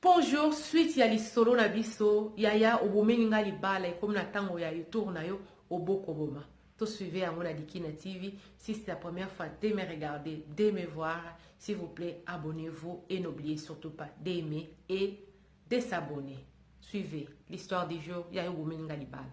Bonjour, suite ya lisolo na biso yaya obomeli nga libala ekomi na ntango ya tour na yo obokoboma. To suivez yango na Dikina TV. Si c'est la première fois de me regarder, de me voir, s'il vous plaît, abonnez-vous et n'oubliez surtout pas d'aimer et de s'abonner. Suivez l'histoire du jour yaya obomeli nga libala.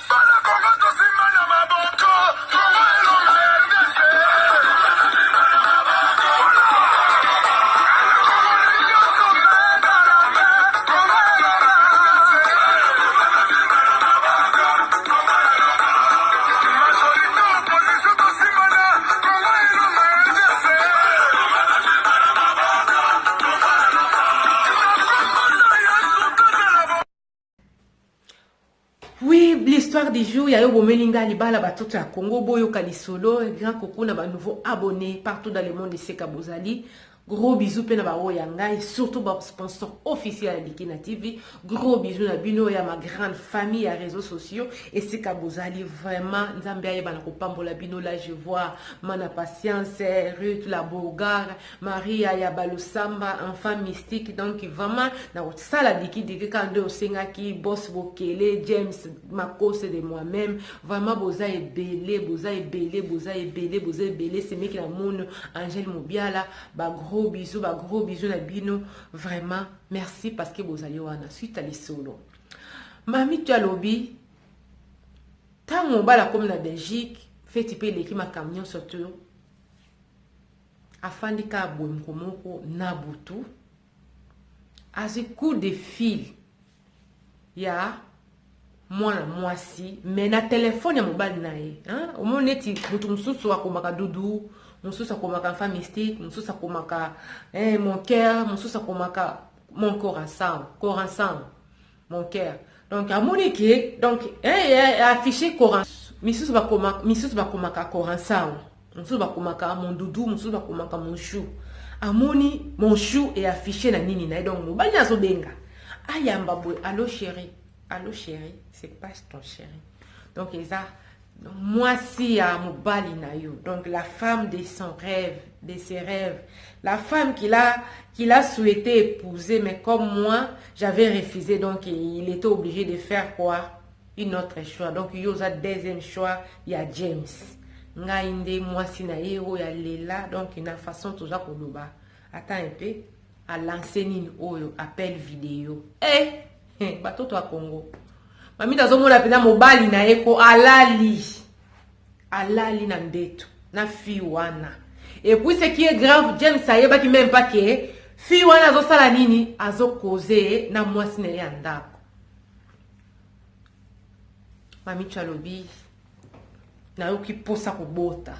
Bana Congo tosimba na maboko, Congo elonga RDC. Majorité opposition tosimbana, Congo elonga RDC. Oui, l'histoire du jour, ya yo bomeli nga libala batoto ya Congo boyoka lisolo, grand coucou na ba nouveaux abonnés partout dans le monde eseka bozali. Gros bisous pe na ba oyo ya ngai, surtout ba sponsor officiel ya Dikina TV. Gros bisous na bino ya ma grande famille ya réseaux sociaux esika bozali vraiment Nzambe ayeba na kopambola bino là je vois mana patience Ruth la Bogar Maria ya Balusamba enfant mystique donc vraiment na kosala diki diki kaka nde osengaki boss Bokele James Makose de moi-même vraiment boza ebele boza ebele boza ebele boza ebele semeki na mono Angèle Mobiala ba gros bisous ba gros bisous na bino vraiment merci parce que bozali wana suite à lisolo Mami tu alobi ntango mobali akomi na Belgique feti mpe eleki makambo nyonso to Afandi kaka boye mokolo moko na butu, azwi coup de fil ya mwana mwasi me na telefone ya mobali na ye. Omoni neti moto mosusu akomaka dudu, mosusu akomaka enfant mystique, mosusu akomaka eh, mon cœur, mosusu akomaka mon corps ensemble, corps ensemble, mon cœur. Donc amoni ke donc eh, eh, affiché corps misusu bakomaka misusu bakomaka corps ensemble. Mosusu bakomaka mon doudou, mosusu bakomaka mon chou. Amoni mon chou e affiché na nini na ye donc mobali azobenga. Ayamba boye allo chérie, allo chérie, c'est pas ton chéri. Donc eza mwasi ya mobali na yo. Donc la femme de son rêve, de ses rêves. La femme qu'il a qu'il a souhaité épouser mais comme moi, j'avais refusé donc il était obligé de faire quoi? Une autre choix. Donc yo oza deuxième choix ya James. Ngai nde mwasi na ye oyo alela donc na façon toza koloba ata un peu a lancer nini oyo appel vidéo. Eh, eh batoto ya Congo. Mamita azomona mpenza mobali na ye ko alali. Alali na mbeto na fille wana. Et puis ce qui est grave, James ayebaki même pas que fille wana azosala nini, azokoze na mwasi na ye ya ndako. Mamicho alobi nayoki posa kobota,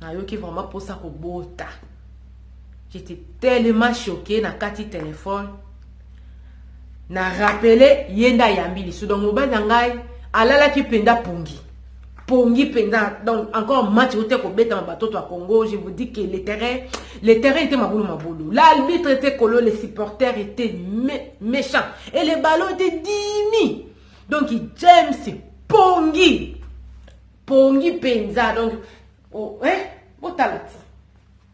nayoki vraiment posa kobota. J'étais tellement choquée na kati téléphone na rappelé ye nde ayambi lisu donc mobali na ngai alalaki mpenza pongi pongi mpenza donc encore match ote kobetama batoto ya Congo. Je vous dis que le terrain était mabulu mabulu, l'arbitre était colo, les supporters étaient méchants et les ballons étaient dimi. Donc James pongi pongi mpenza donc oh, eh, botala ti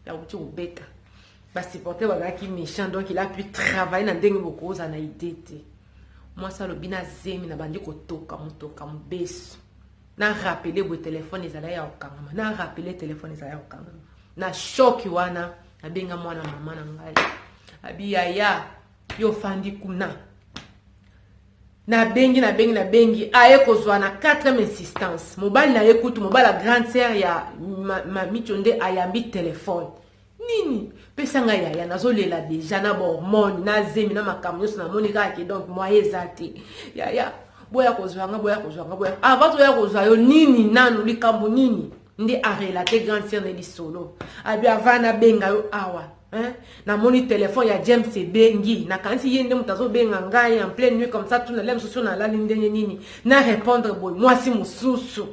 yauti kobeta basupporter bazalaki méchant donc il a pu travailler na ndenge bokozala na idée te. Mwasi alobi na zemi na bandi kotoka motoka mobesu na rappele boye telefone ezalaki ya kokangama, na rappele telefone ezalaki ya kokangama na choc wana. Nabenga mwana mama na ngai abi yaya yo ofandi kuna, nabengi nabengi nabengi aye kozwa na 4e insistance mobali na ye kutu mobali ya grande sœur ya Mamicho nde ayambi telefone nini pesa ngai yaya nazolela deja na bahormone na zemi na makambo nyonso namoni kaka ke donc moyen eza te yaya boya kozwa nga boya kozwa nga boya avant toya kozwa yo nini nanu likambo nini nde arelate grande sœur na lisolo abi avant nabenga yo awa hein? Namoni telefone ya James ebengi nakanisi ye nde moto azobenga ngai en pleine nuit comme ça tuna le mosusu nalali ndenge nini na répondre boye mwasi mosusu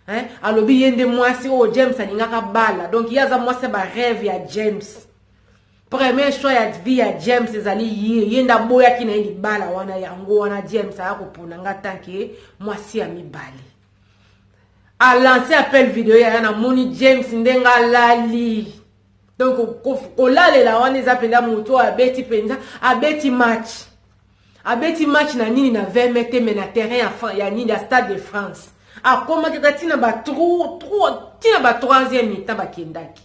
hein? Alobi ye nde mwasi oyo James alingaka bala donc ye aza mwasi ya barêve ya James, premier choix ya vie ya James ezali ye, ye nde aboyaki na ye libala wana yango wana James aya kopona nga tanke mwasi ya mibale. Alance appel video yaya namoni James ndenge alali. Donc kolalela wana eza mpenza moto oyo abeti mpenza, abeti match, abeti match na nini, na 20 mètres, mais na terrain ya nini, ya Stade de France. Akomaki kaka ntina ba ntina ba troisième mi-temps bakendaki.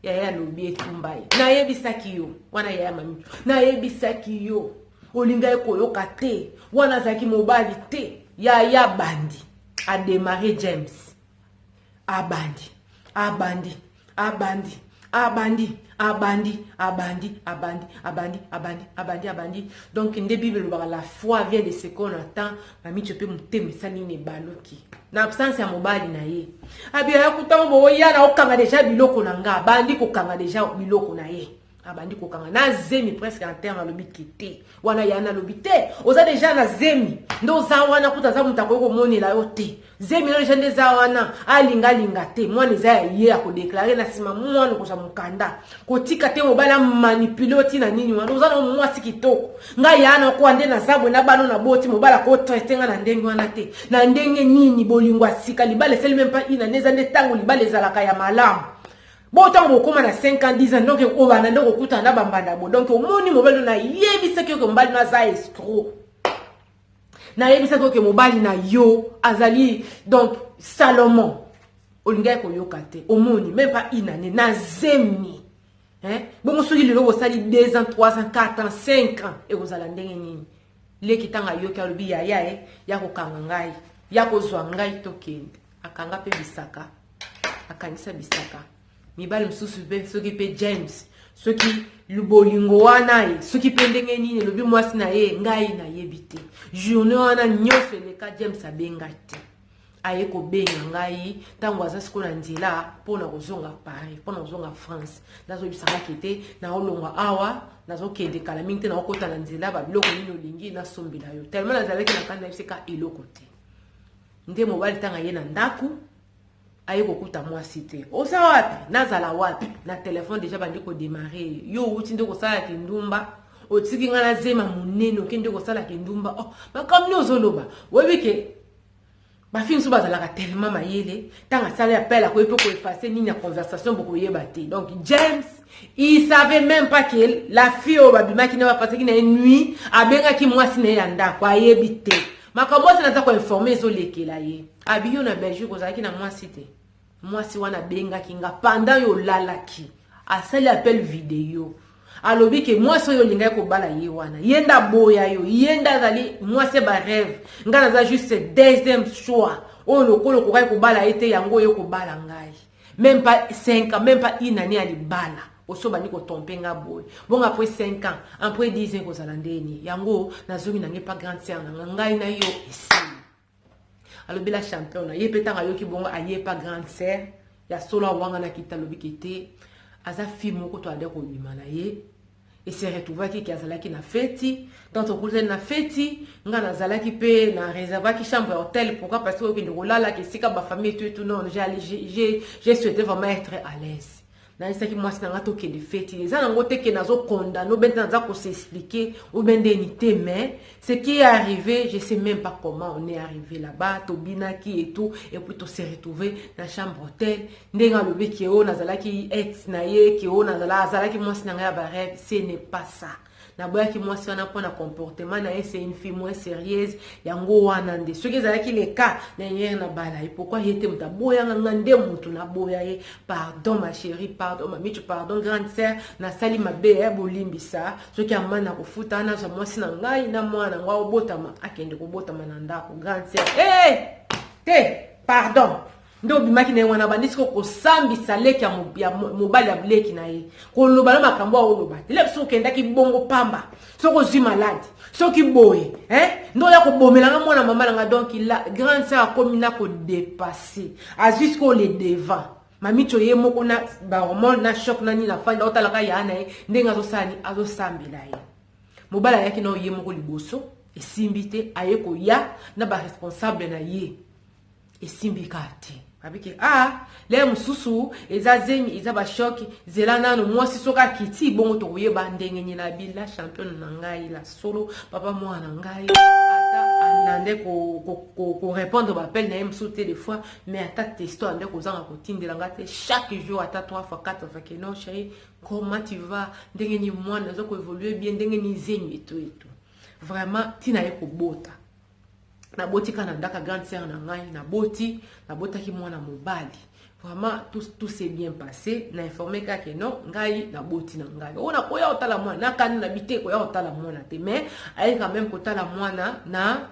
Yaya alobi etumba ye, nayebisaki yo wana. Yaya mami, nayebisaki yo, olingaki koyoka te. Wana azalaki mobali te. Yaya bandi adémarrer, James abandi, abandi, abandi, abandi, abandi, abandi, abandi, abandi, abandi, abandi, abandi. Donc nde Bible elobaka: "La foi vient de ce qu'on attend." Mamicho mpe motema esali nini? Ebaluki na absence ya mobali na ye. Abi aya kutango boya na okanga déjà biloko na nga. Abandi kokanga déjà biloko na ye, abandi kokanga na zemi presque en terme. Alobi ke te wana ya, nalobi te, oza déjà na zemi nde oza wana. Kuta aza moto akoki komonela yo te. Zemi no déjà nde eza wana, alingalinga te. Mwana eza ya ye, akodéclarer na nsima. Mwana kozwa mokanda, kotika te mobali amanipuler otina nini wana. Oza na mwasi kitoko. Ngai ya na kowa nde naza boye na bana na boti, mobali akotraiter nga na ndenge wana te. Na ndenge nini? Bolingo ya sika, libala esali même pas ina nde eza nde ntango libala ezalaka ya malamu. Bo ntango bokóma na 5 ans, 10 ans, donc obanda nde kokutana na bambanda bo. Donc omoni mobali oyo, nayebisaki oke mobali no aza escroc, nayebisaki oke mobali na yo azali donc Salomon, olingaki koyoka te. Omoni, même pas une année na zemi, hein? Bongo soki lelo bosali 2 ans, 3 ans, 4 ans, 5 ans, ekozala ndenge nini? Leki ntango ayoki, alobi: "Yaya e, ya kokanga ngai, ya kozwa ngai, tokende." Akanga mpe bisaka, akangisa bisaka. Mibali mosusu mpe, soki mpe James, soki bolingo wana ye, soki mpe ndenge nini, elobi mwasi na ye, ngai nayebi te. Journée wana nyonso eleka, James abenga te. Aye kobenga ngai ntango aza sikoyo na nzela mpona kozonga Paris, mpona kozonga France. Nazoyebisangaki te, naolongwa awa, nazokende kala mingi te, naokota na nzela. Babiloko nini olingi nasombela yo? Tellement nazalaki na kanda, nayebiseka eloko te. Nde mobali ntango aye na ndako, aye kokuta mwasi te. "Oza wapi?" "Nazala wapi?" Na telefone déjà bandi kodémarrer: "Yo outi nde kosalaka ndumba, otiki ngai na zema monene, okende kosalaka ndumba." Oh, makambo nini ozoloba? Oyebi ke bafille mosusu bazalaka tellement mayele, ntango asali appel, akoyi mpe koeffacer nini ya conversation, bokoyeba te. Donc James, il savait même pas que la fille oyo babimaki na bapasaki na ye nuit abengaki mwasi na ye ya ndako. Ayebi te makambo. Mwasi naza koinformer, ezolekela ye. Abi: "Yo na Belgique ozalaki na mwasi te? Mwasi wana abengaki nga pendant yo olalaki, asali appel vidéo, alobi ke mwasi oyo olingaki kobala ye wana, ye nde aboya yo, ye nde azali mwasi ya barêve. Ngai naza juste deuxième choix oyo lokola okokaki kobala ye te, yango oyo kobala ngai. Même pas 5 ans, même pas une année ya libala, oso bandi kotromper nga boye. Bongo après 5 ans, après 10 ans, kozala ndeni yango? Nazongi nange pa grande sœur na nga, ngai na yo esili." Alobela champion na ye mpe. Ntango ayoki bongo, aye pa grande sœur ya solo, awanganaki te. Alobiki te, aza fille moko to ade kobima na ye, ese retrouvaki ke azalaki na feti. Donc tokutani na feti, nga nazalaki mpe na réservaki chambre ya hôtel. Pourquoi? Parce que okende kolalaka esika bafamille etu etu, non, j'ai souhaité vraiment être à l'aise. Nayebisaki mwasi na nga tokende feti. Eza nango te ke nazocondamner obe nte, naza kos'expliquer obe ndeni te, mais ce qui est arrivé, je sais même pas comment on est arrivé là-bas. Tobinaki et tout, et puis tose retrouvé na chambre hôtel. Ndenge alobi ke oyo nazalaki ex na ye, ke oyo nazala azalaki mwasi na ngai ya barêve, ce n'est pas ça. Naboyaki mwasi wana mpona comportement na ye, c'est une fille moins sérieuse. Yango wana nde soki ezalaki le cas na yere na bala ye, pourquoi ye te moto aboyanga nga nde motu naboya ye? Pardon ma chérie, pardon mamicho, pardon grande sœur, nasali mabe ya bolimbisa. Soki amani na kofuta, nazwa mwasi na ngai na mwana ngo aobotama, akende kobotama na ndako. Grande sœur, hey! Te, pardon. Nde obimaki na ye wana, bandi siko kosambisa leki ya mobali ya leki na ye, koloba na makambo aoloba te. Leki soki okendaki bongo pamba, soki ozwi maladi, soki boye nde oya kobomelanga mwana mama na nga. Donc la grande sœur akomi na kodépasser, azwi sikoyo le devant. Mamicho ye moko na bahormone na choc na nini, afandi aotalaka ya na ye ndenge azosala nini, azosambela ye. Mobali ayaki na ye moko liboso, esimbi te. Aye koya na baresponsable na ye, esimbi kaka te. Abiki ah, le mosusu eza zemi, eza bachoc, zela nano mwasi soki akiti bongo tokoyeba ndenge nini. Na bila champion na ngai la solo, papa mwana ngai ata Na nde korépondre baappel na ye mosusu te des fois, mais ata texto ande kozanga kotindela nga te. Chaque jour, ata 3 fois, 4 fois, que non, chéri, comment tu vas, ndenge ni mwana aza koévolue bien, ndenge ni zemi, eto eto. Vraiment, ntina ye kobota, naboti kaka na ndako ya grande sœur na ngai. Naboti, nabotaki mwana mobali. Vraiment, tout s'est bien passé. Na informé kaka non, ngai naboti na ngai oyo, nakoya kotala mwana. Nakani na bi te koya kotala mwana te, mais aye quand même kotala mwana na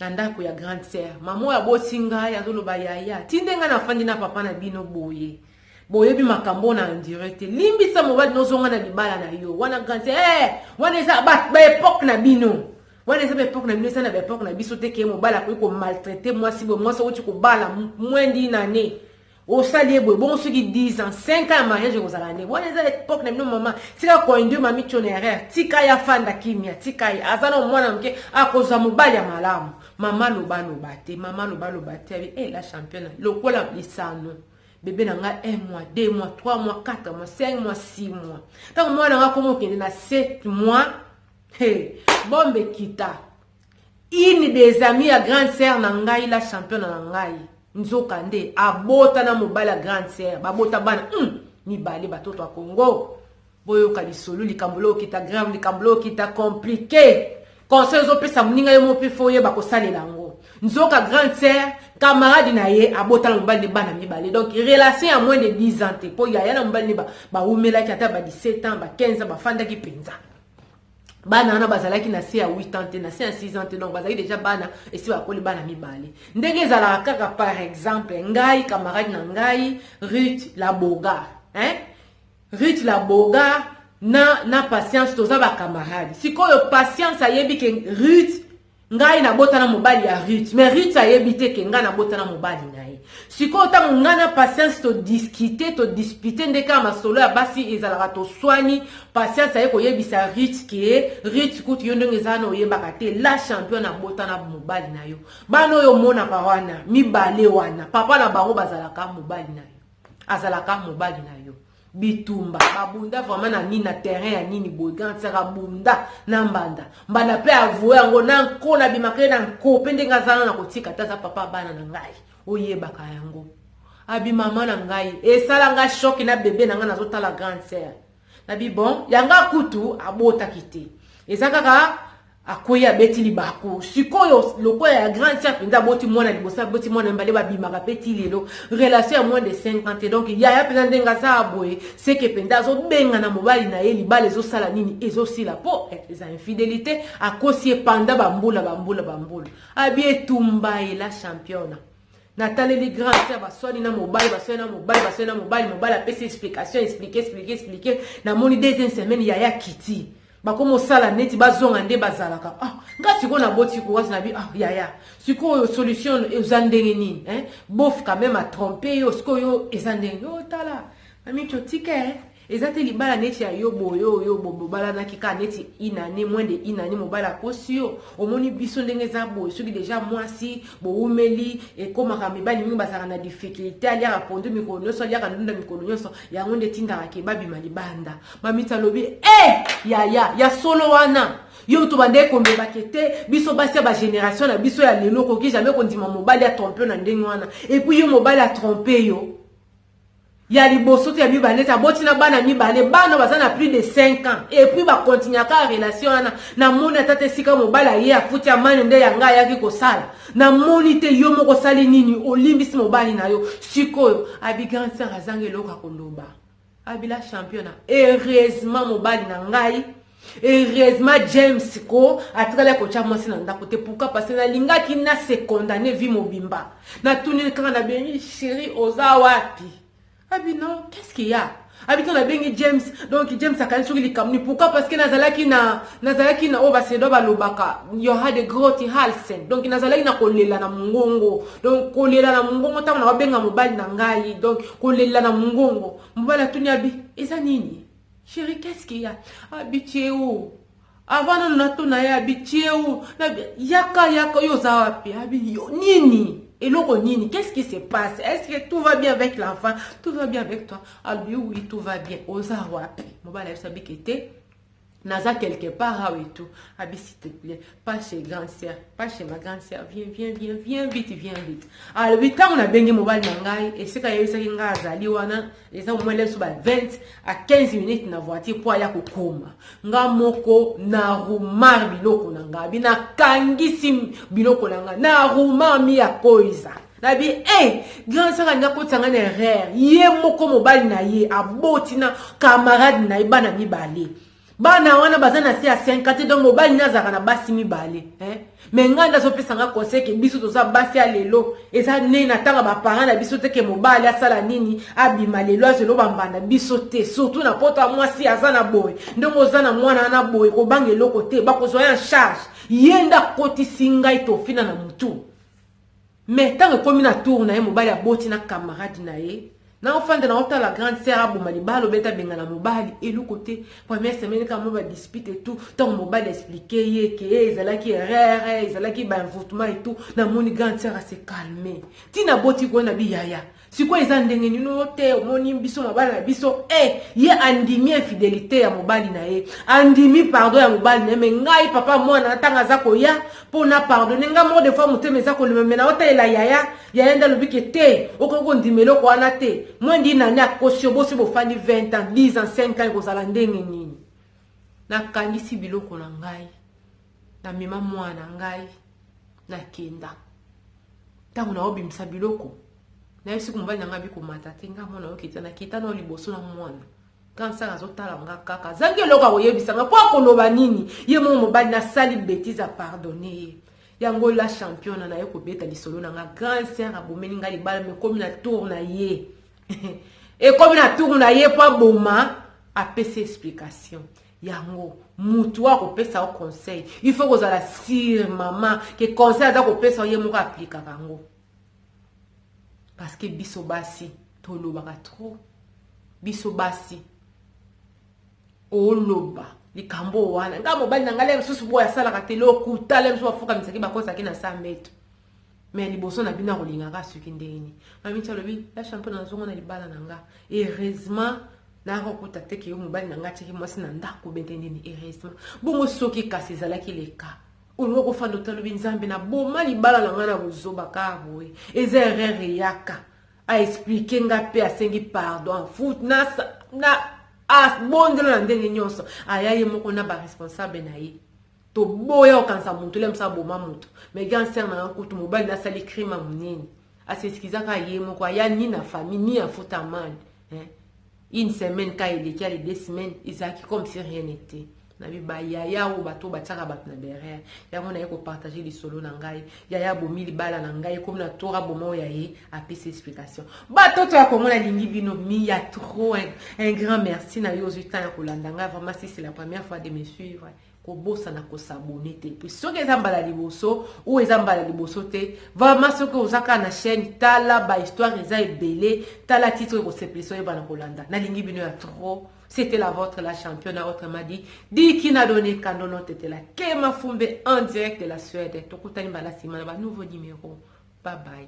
ndako ya grande sœur. Mama oyo aboti ngai azoloba: "Yaya, ti nde ngai nafandi na papa na bino boye, boyebi makambo na endure te. Limbisa mobali, nozonga na libala na yo wana." Grande sœur: "Eh, wana eza baépoque na bino, wana eza baépoque na bino, eza na baépoque na biso te ke mobali akoki komaltraiter mwasi boye. Mwasi outi kobala moins d'une année, osali ye boye bongo. Soki 10 ans, 5 ans ya mariage, ekozala nde wana eza époque na bino. Mama, tika koinduire mami tio na erreur. Tika ye afanda kimia, tika ye, aza na mwana moke, akozwa mobali ya malamu." Mama lobaloba te, mama lobaloba te. Abi e la championne, lokola lisano bebe na ngai, 1 mois, 2 mois, 3 mois, 4 mois, 5 mois, 6 mois. Ntango mwana na ngai akoma okende na 7 mois, hey, bombe kita. Une des amies ya grande sœur na ngai, la championne na ngai, nzoka nde abota na mobali ya grande sœur, babota bana mibale. Batoto ya Congo, boyoka lisolo. Likambo lo okita grave, likambo lo okita compliqué. Conseil ozopesa moninga, yo mo mpe fo oyeba kosalela yango. Nzoka grande sœur, camarade na ye, abota na mobali nde bana mibale. Donc relation ya moins de 10 ans te, mpo yaya na mobali nde bawumelaki ata ba 17 ans, ba 15 ans bafandaki mpenza. Bana wana bazalaki na se ya 8 ans te, na se ya 6 ans te. Donc bazalaki déjà bana, esi bakoli, bana mibale. Ndenge ezalaka kaka, par exemple ngai, camarade na ngai Ruth Laboga, hein? Ruth Laboga na Patience, toza bacamarade. Sikoyo Patience ayebi ke Ruth, ngai nabota na mobali ya Ruth, mais Ruth ayebi te ke ngai nabota na mobali na ye. Sikoyo ntango ngai na Patience todiscuter, todispute, nde kaka masolo ya basi ezalaka, toswani. Patience aye koyebisa Ruth ke: "Ruth, kutu yo ndenge eza na, oyebaka te, la champion nabota na mobali na yo. Bana oyo omonaka wana mibale wana, papa na bango bazalaka mobali na yo, azalaka mobali na yo." Bitumba babunda vraiment na nini, na terrain ya nini boye. Grande sœur abunda na mbanda, mbanda mpe avoue yango na nko, nabimaka ye na nko mpe ndenge azala na kotika te, aza papa bana na ngai, oyebaka yango. Abi mama na ngai, esala ngai choc na bebe na ngai. Nazotala grande sœur, nabi bon, yanga kutu abotaki te, eza kaka akwei, abeti libaku. Sikoyo lokola ya grande sœur mpenza aboti mwana liboso, aboti mwana mibale, babimaka mpe ti lelo, relation ya moins de 5 ans te. Donc yaya mpenza ndenge aza boye, seke mpenza azobenga na mobali na ye, libala ezosala nini, ezosila, mpo eza infidélité. Akosi epanda bambula, bambula, bambula. Abi etumba ela championa. Nataleli grande sœur, baswani na mobali, baswani na mobali, baswani na mobali. Mobali apesi explication, explique, explique, explique. Namoni deuxième semaine, yaya kiti, bakoma osala neti bazonga nde bazalaka. Ah, nga sikoyo naboti kokasi, nabi: "Ah yaya, sikoyo solution eza ndenge nini, hein? Bof quand même atrompe yo, sikoyo eza ndenge yo? Tala mamicho, tika eza te libala neti ya yo boye oyo bobalanaki kaka neti inane, moins de inane, mobali akosi yo. Omoni biso ndenge eza boye, soki déjà mwasi bowumeli, ekomaka mibali mingi bazalaka na difficulté. Aliaka pondu mikolo nyonso, aliaka ndunda mikolo nyonso, yango nde etindaka ke babima libanda." Mamiti alobi: "E yaya, ya solo wana yo to bande kolobaka te. Biso basi ya bagénération na biso ya lelo, okoki jamais kondima mobali atrompe na ndenge wana. Et puis yo, mobali atrompe yo ya liboso te, ya mibale te, aboti na bana mibale, bana baza na plus de 5 ans, et puis bakontinuaka relation wana. Namoni ata te esika mobali aye afuti amani nde yanga ayaki kosala. Namoni te. Yo moko osali nini? Olimbisi mobali na yo sikoyo." Abi grande sœur azanga eloko ya koloba. Abila championa, heureusement mobali na ngai, heureusement James ko atikali kotya mwasi na ndako te. Pourquoi? Parce nalingaki na se condamner vie mobimba. Natuni kaka, nabengi: "Chéri, oza wapi?" Abi: "Non, qu'est-ce qu'il y a?" Abi to nabengi James. Donc James akani soki likambo nini. Pourquoi? Parce que nazalaki na oyo basedo balobaka "jag hade gråt i halsen". Donc nazalaki na kolela na mongongo, donc kolela na mongongo ntango na babenga mobali na ngai, donc kolela na mongongo. Mobali atuni, abi: "Eza nini, chéri? Qu'est-ce qu'il y a?" Abi: "Tie o avant nano natuna ye." Abi: "Tie o yaka, yaka, oyo oza wapi?" Abi: "Yo nini, eloko nini? Qu'est-ce qui se passe? Est-ce que tout va bien avec l'enfant? Tout va bien avec toi?" Alobi: "Oui, tout va bien. Oza wapi?" Mobali ayebisa bike te. Naza quelque part awa et tout. Abi, s'il te plaît, pas chez grande sœur, pas chez ma grande sœur, viens, viens, viens, viens vite, viens vite. Alobi ntango nabengi mobali na ngai, esika ayebisaki ngai azali wana, eza omwele biso ba 20 à 15 minutes na voiture mpo aya kokoma. Nga moko na rumar biloko na ngai, abi nakangisi biloko na ngai, na rumar mi ya koiza. Nabi e eh, grand sœur alingi akotisa ngai na erreur. Ye moko mobali na ye aboti na camarade na ye bana mibale. Bana wana baza na se ya 50, donc mobali na azalaka na basi mibale, eh? Me ngai nde azopesa nga conseil ke biso toza basi ya lelo, eza nde na ntanga baparent na biso te ke mobali asala nini, abima lelo azelo bambanda biso te, surtout na poto ya mwasi aza na boye, ndenge oza na mwana wana boye, kobanga eloko te, bakozwa ye en charge. Ye nde akotisi ngai tofina na mutu. Me ntango ekomi na tour na ye, mobali aboti na camarade na ye, naofanda naotala grande sœur aboma libala, obeta benga na mobali, eloko te. Première semaine kaka mo badispute et tout. Ntango mobali explique ye ke ezalaki erreur, ezalaki baenvoûtement et tout, namoni grande sœur ase calme. Ntina boti koyo na biyaya sikoyo eza ndenge nini oyo te, omoni biso mabala na biso e ye andimi infidélité ya mobali na ye, andimi pardon ya mobali na ye. Me ngai papa mwana, ntango aza koya mpo na pardonne ngai moko, des fois motema eza kolema, me naotalela yaya. Yaya nde alobi ke te, okoki kondima eloko wana te, mwa ndi nani akosi yo, bosi bofandi 20 ans, 10 ans, 5 ans, ekozala ndenge nini? Nakangisi biloko na ngai, namema mwana ngai, nakenda. Ntango naobimisa biloko, nayebisi ko mobali na ngai bikomata te, ngai mwana okita, nakita nao liboso na mwana. Kansaka azotala nga kaka, azangi eloko akoyebisa nga mpo akoloba nini. Ye moko mobali nasali bétise, apardonne ye. Yango la championne na ye kobeta lisolo na nga, grande sœur abomeli ngai libala, me ekomi na tour na ye, ekomi na tour na ye mpo aboma, apesi explication. Yango mutu akopesa yo conseil, il faut kozala sûr mama ke conseil aza kopesa yo, ye moko aplikaka yango, parce que biso basi tolobaka trop. Biso basi oloba likambo wana, nga mobali na ngai le mosusu boyo asalaka te, lokuta le mosusu bafukamisaki, bakosaki na sa mbeto, mais liboso na bino akolingaka soki ndenge nini. Mamiti alobi: la championne, nazongo na libala na nga, heureusement nakokuta te ke yo mobali na nga atiaki mwasi na ndako bente nini, heureusement. Bongo soki kasi ezalaki leka, olinga kofanda, otalobi: Nzambe, naboma libala na ngai na bozoba kaka boye, eza erreur. Eyaka aexplique nga mpe asengi pardon, afut na abondela na ndenge nyonso, aya ye moko na baresponsable na ye. Toboya kokanisa motu le mosu aboma motu. Mais grande sœur na nga kutu, mobali nasali crime ya monene, as'excusaka ye moko, aya ni na famille ni afuta amende, hein? Une semaine ka eleki, ale 2 semaines, ezalaki comme si rien n'était. Nabi bayaya oyo bato batiaka bato na derrière yango, naye kopartage lisolo na ngai. Yaya abomi libala na ngai, ekomi na tour aboma oyo ya ye, apesi explication. Batoto ya Kongo, nalingi bino mi ya trop. Un grand merci na yo ozwi temps ya kolanda ngai. Vraiment, si c'est la première fois de me suivre, kobosana kos'abonner te. Puis soki eza mbala liboso ou eza mbala liboso te, vraiment soki oza kaka na chaîne, tala bahistoire eza ebele, tala titre, ekosepelisa, oyebana kolanda. Nalingi bino ya trop. C'était la vôtre, la championne, autrement dit Dikina Donné Kandono Tetela Kema Fumbe, en direct de la Suède. Tokutani mbala nsima na ba nouveau numéro. Bye bye.